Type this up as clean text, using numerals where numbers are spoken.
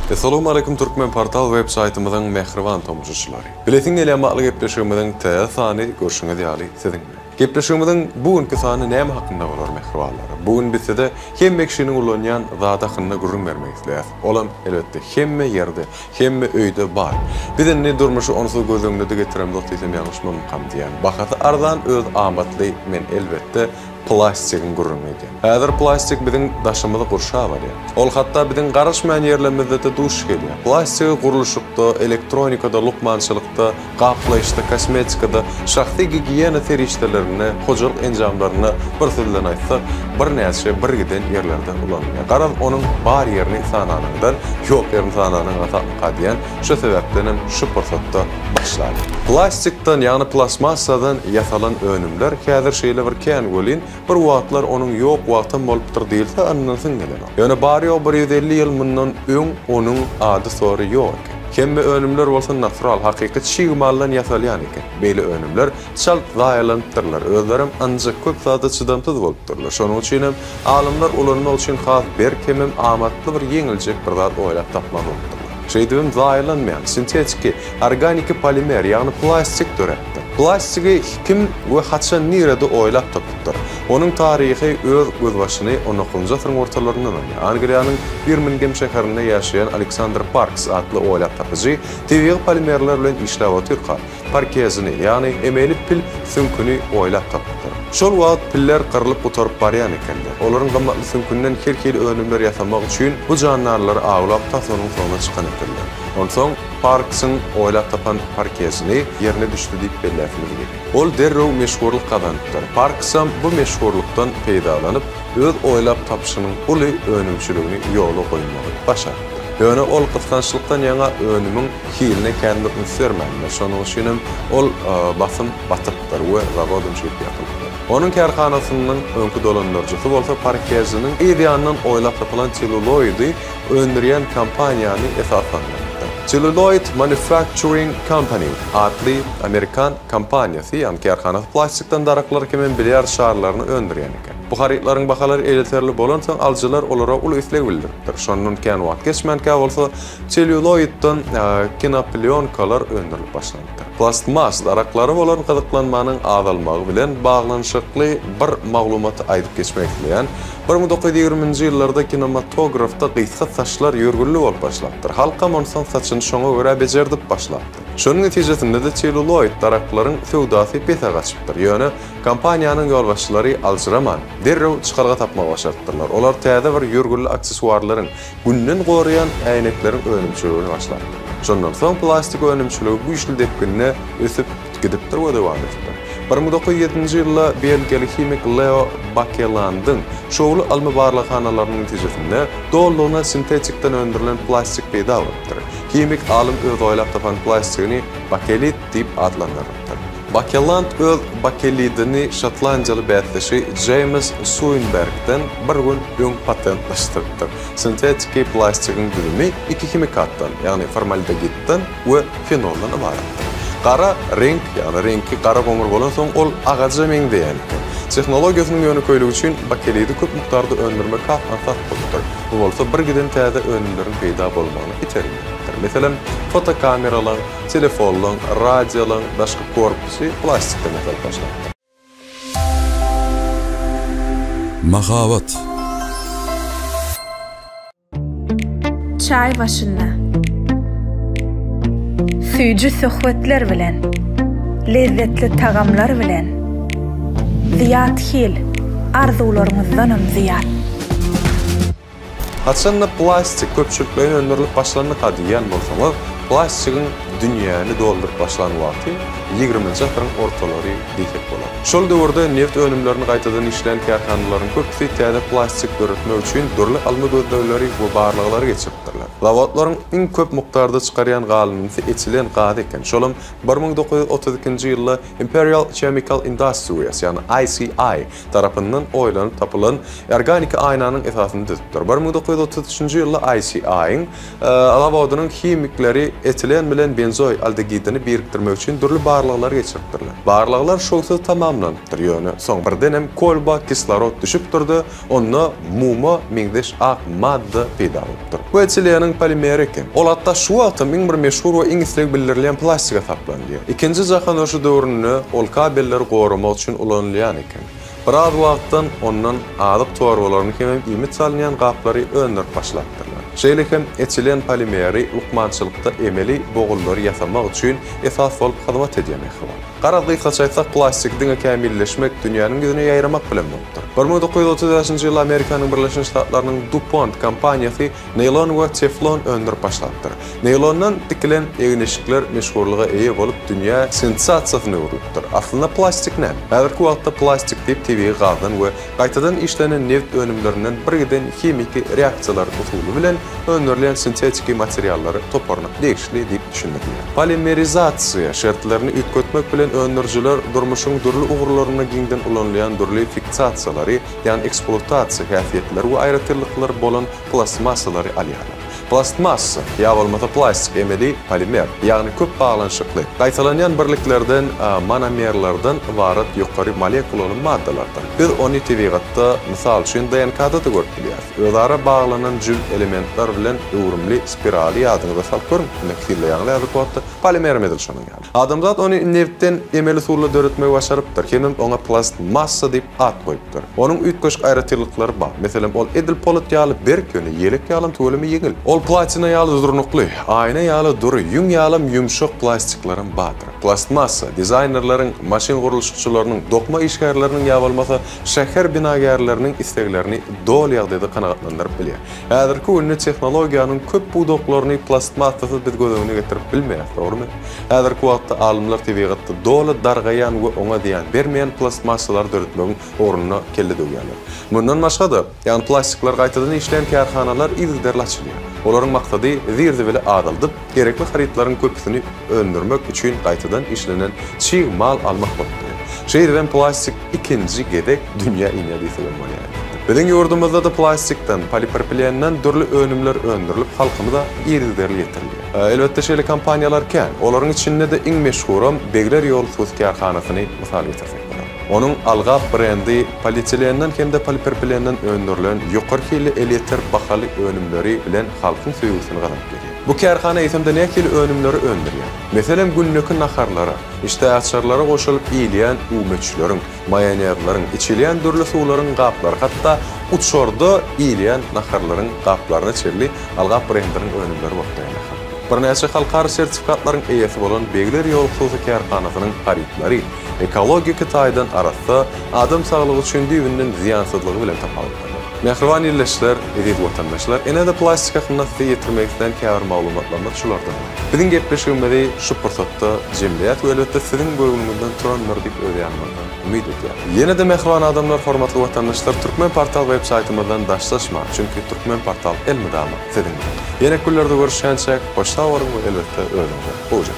Essalawmaleýkum Türkmenportal web saýtymyzyň mähriban tomaşaçylary! Bilesiň gelýän atly gepleşigimiziň täze sany görşüňiz ýaly siziň bilen. Gepleşigimiziň bu günki sany näme hakynda bolar mähribanlar? Bu gün biz size hemme kişiniň ulanýan zady hakynda gürrüň bermek isleýäs. Olam elbetde hemme ýerde, hemme öýde bar. Biz indi durmuşy onsuz göz öňüne-de getiremzok diýsem ýalňyşmamykam diýýän. Bahasy arzan, öz amatly men elbetde plastigiň gürrüňini edýän. Häzir plastik biziň daşymyzy gurşap alýar. Ol hatda biziň garaşmaýan ýerlerimizde-de duş gelýär. Plastigi gurluşykda, elektronikada, lukmançylykda, gaplaýyşda, kosmetikada, şahsy gigiýena serişdelerinde, hojalyk enjamlarynda, bir söz bilen aýtsak, birnäçe birgiden ýerlerde ulanylýar. Garaz, onuň bar ýerini sananyňdan, ýok ýerini sananyň aňsatmyka diýýän. Şu sebäpdenem şu pursatda başlaly. Plastikden, ýagny plastmassadan ýasalan önümler häzir şeýle bir kän welin, bir wagtlar onuň ýok wagtam bolupdyr diýilse ynansyň gelenok. Ýöne bary-ýogy 150 ýyl mundan öň onuň ady-sory ýok eken. Hemme önümler bolsa natural, hakyky çig maldan ýasalýan eken. Beýle önümler çalt zaýalanypdyrlar, özlerem ynjyk, köp zada çydamsyz bolupdyrlar. Şonuň üçinem alymlar ulanmak üçin has berk hemem amatly bir ýeňiljek bir zat oýlap tapmaly bolupdyrlar. Şeýdibem zaýalanmaýan, sintetiki, organiki polimer, ýagny plastik döräpdir. Plastigi kim we haçan nirede oýlap tapypdyr? Onuň taryhy öz gözbaşyny on dokuzynjy asyryň ortalaryndan alýar. Angliýanyň Birmingem şäherinde ýaşaýan Aleksandr Parks atly oýlap tapyjy tebigy polimerler bilen işläp otyrka, parkezini, ýagny emeli pil süňküni oýlap tapypdyr. Şol wagt piller gyrlyp gutaryp barýan ekenler. Olaryň gymmatly süňkünden her hili önümler ýasamak üçin bu jandarlary awlap tas onuň soňuna çykan ekenler. Onsoň Parksyň oýlap tapan parkezini ýerine düşdi diýip belläsimiz gelýär. Ol derrew meşhurlyk gazanypdyr. Parksam bu meşhurlykdan peýdalanyp, öz oýlap tapyşynyň uly önümçiligini ýola goýmagy başarypdyr. Ýöne ol gysgançlykdan ýaňa önümiň hiline kän bir üns bermändir. Şonuň üçinem ol basym batypdyr we zawodam şeýdip ýapylypdyr. Onuň kärhanasynyň öňki dolandyryjysy bolsa Parkeziniň yz ýanyndan oýlap tapylan selluloidi öndürýän kompaniýany esaslandyrypdyr. Celluloid Manufacturing Company atly amerikan kompaniýasy, ýagny kärhanasy plastikden daraklar hemem bilýard şarlaryny öndürýän eken. Bu harytlaryň bahalary elýeterli bolansoň, alyjylar olara uly isleg bildiripdir. Şondan kän wagt geçmänkä bolsa, Selýuloidden kinoplýonkalar öndürilip başlanypdyr. Plastmas daraklara bolan gyzyklanmanyň azalmagy bilen baglanyşykly bir maglumaty aýdyp geçmek isleýän. 1920-nji ýyllarda kinematografda gysga saçlar ýörgünli bolup başlapdyr. Halkam onsoň saçyny şoňa görä bejerdip başlapdyr. Şonuň netijesinde-de selluloid daraklaryň söwdasy pese gaçypdyr. Ýöne kompaniýanyň ýolbaşçylary aljyraman, derrew çykalga tapmagy başarypdyrlar. Olar täze bir ýörgünli aksessuarlaryň, Günden goraýan äýnekleriň önümçiligini başlapdyr. Şondan soň plastik önümçiligi güýçli depginde ösüp gidipdir we dowam edipdir. 1907-nji ýylda belgiýaly himik Leo Bakelandyň şowly ylmy barlaghanalarynyň netijesinde dolulygyna sintetikden öndürilen plastik peýda bolupdyr. Himik alym öz oýlap tapan plastigini bakelit diýip atlandyrypdyr. Bakeland öz bakelidini şotlandiýaly bäsdeşi Jeýms Suinbergden bir gün öň patentleşdiripdir. Sintetiki plastigiň düzümi iki himikatdan, ýagny formaldegidden we fenoldan ybaratdyr. Gara reňk, ýagny reňki gara-goňur bolansoň, ol agaja meňzeýän eken. Tehnologiýasynyň ýönekeýligi üçin bakelidi köp mukdarda öndürmek has aňsat bolupdyr. Bu bolsa birgiden täze önümleriň peýda bolmagyna itergi beripdir. Meselem, fotokameralaryň, Telefonlaň, radiolaň daşky korpusy plastikden ýasalyp başlapdyr. Mahabat. Çaý başynda. Süýji söhbetler bilen, lezzetli tagamlar bilen, Zyýat Hil, arzuwlaryňyzdanam zyýat. Haçanda plastik köpçülikleýin öndürilip başlandyka diýýän bolsaňyz, plastigiň dünýäni dolduryp başlan wagty ýigriminji asyryň ortalary diýsek bolar. Şol döwürde neft önümlerini gaýtadan işleýän kärhanalaryň köpüsi täze plastik döretmek üçin dürli ylmy gözlegleri we barlaglary geçiripdirler. Zawodlaryň iň köp mukdarda çykarýan galyndysy etilen gazy eken, şolam 1932-nji ýylda Imperial Chemical Industries, ýagny ICI, tarapyndan oýlanyp tapylan organiki aýnanyň esasyny düzüpdir. 1933-nji ýylda ICI-iň zawodynyň himikleri etilen bilen benzin. benzoý aldegidini birikdirmek üçin dürli barlaglar geçiripdirler. Barlaglar şowsuz tamamlanypdyr, ýöne soň birdenem kolba kislorod düşüpdir-de, onda muma meňzeş ak madda peýda bolupdyr. Bu etileniň polimeri eken. Ol hatda şu wagtam iň bir meşhur we iň isleg bildirilýän plastik hasaplanylýar. Ikinji jahan urşy döwründe ol kabelleri goramak üçin ulanylýan eken. Biraz wagtdan ondan azyk torbalaryny hemem iýmit salynýan gaplary öndürip başlapdyrlar. Şeýle hem etilen polimeri lukmançylykda emeli bogullary ýasamak üçin esas bolup hyzmat edýär mähriban. Garaz gysgaça aýtsak plastik diňe kämilleşmek, dünýäniň ýüzüne ýaýramak bilen bolupdyr. 1935-nji ýylda Amerikanyň Birleşen Ştatlarynyň DuPont kompaniýasy neýlon we teflon öndürip başlapdyr. Neýlondan tikilen egin-eşikler meşhurlyga eýe bolup dünýä sensasiýasyna öwrülipdir. Aslynda plastik näme? Häzirki wagtda plastik diýip tebigy gazdan we gaýtadan işlenen nebit önümlerinden birgiden himiki reaksiýalar usuly bilen öndürilýän sintetiki materiallary toparyna degişli diýip düşündirilýär. Polimerizasiýa şertlerini üýtgetmek bilen öndürijiler durmuşyň dürli ugurlarynda giňden ulanylýan dürli fiksasiýalary, ýagny ekspluatasiýa häsiýetleri we aýratynlyklary bolan plastmassalary alýarlar. Plastmassa, ýa bolmasa plastik emeli polimer, ýagny köp baglanyşykly, gaýtalanýan birliklerden, monomerlerden ybarat ýokary molekulaly maddalardyr. Biz ony tebigatda, mysal üçin, DNK-da-da görüp bilýäris. Özara baglanan jübüt elementler bilen öwrümli spiraly ýadyňyza salyp görüň, ine, hilleýäňiz häzirki wagtda polimerem edil şonuň ýaly. Adamzat ony nebitden emeli usulda döretmegi başarypdyr hemem oňa plastmassa diýip at goýupdyr. Onuň üýtgeşik aýratynlyklary bar. Meselem, ol edil polat ýaly berk, ýöne ýelek ýalam tüweleme ýeňil. Ol platina ýaly durnukly, aýna ýaly dury, ýüň ýalam ýumşak plastiklaram bardyr. Plastmassa, dizaýnerleriň, maşyn gurluşykçylarynyň, dokma işgärleriniň ýa bolmasa şäher binagärleriniň isleglerini doly ýagdaýda kanagatlandyryp bilýär. Häzirki günde tehnologiýanyň köp pudaklaryny plastmassasyz biz göz öňüne getirip bilmeýäris, dogrumy? Häzirki wagtda alymlar tebigatda doly dargaýan we oňa zyýan bermeýän plastmassalary döretmegiň ugrunda kelle döwýärler. Mundan başga-da, ýagny plastikleri gaýtadan işleýän kärhanalar yzygiderli açylýar. Olaryň maksady zir-zibili azaldyp, gerekli harytlaryň köpüsini öndürmek üçin gaýtadan işlenen çig mal almak bolup durýar. Şeýdibem plastik ikinji gezek dünýä inýär diýsegem bolýar elbetde. Biziň ýurdumyzda-da plastikden, polipropilenden dürli önümler öndürilip, halkymyza yzygiderli ýetirilýär. Elbetde şeýle kompaniýalar kän. Olaryň içinde-de iň meşhuram Begler ýol hususy kärhanasyny mysal getirsek bolar. Onuň Algap brendi polietilenden hem-de polipropilenden öndürilen ýokary hilli elýeter bahaly önümleri bilen halkyň söýgüsini gazanyp gelýär. Bu kärhana eýsem-de nähili önümleri öndürýär? Meselem, gündeki naharlara, işdäaçarlara goşulyp iýilýän üwmeçleriň, maýonezleriň, içilýän dürli suwlaryň gaplary, hatda uçarda iýilýän naharlaryň gaplaryna çenli Algap brendiniň önümleri bolup durýar. Birnäçe halkara sertifikatlaryň eýesi bolan Begler ýol hususy kärhanasynyň harytlary ekologiki taýdan arassa, adam saglygy üçin düýbünden zyýansyzlygy bilen tapawutlanýar. Mähriban ildeşler, eziz watandaşlar, ine-de plastik hakynda size ýetirmek islän käbir maglumatlarymyz şulardan. Biziň gepleşigimizi şu pursatda jemleýäs we elbetde siziň göwnüňizden turandyr diýip öz ýanymyzdan umyt edýäris. Ýene-de mähriban adamlar, hormatly watandaşlar Türkmen Portal web saýtymyzdan daşlaşmaň, çünki Türkmen Portal elmydama siziň bilen. Ýene günlerde görüşýänçäk, hoş sag boluň we elbetde özüňize gowja.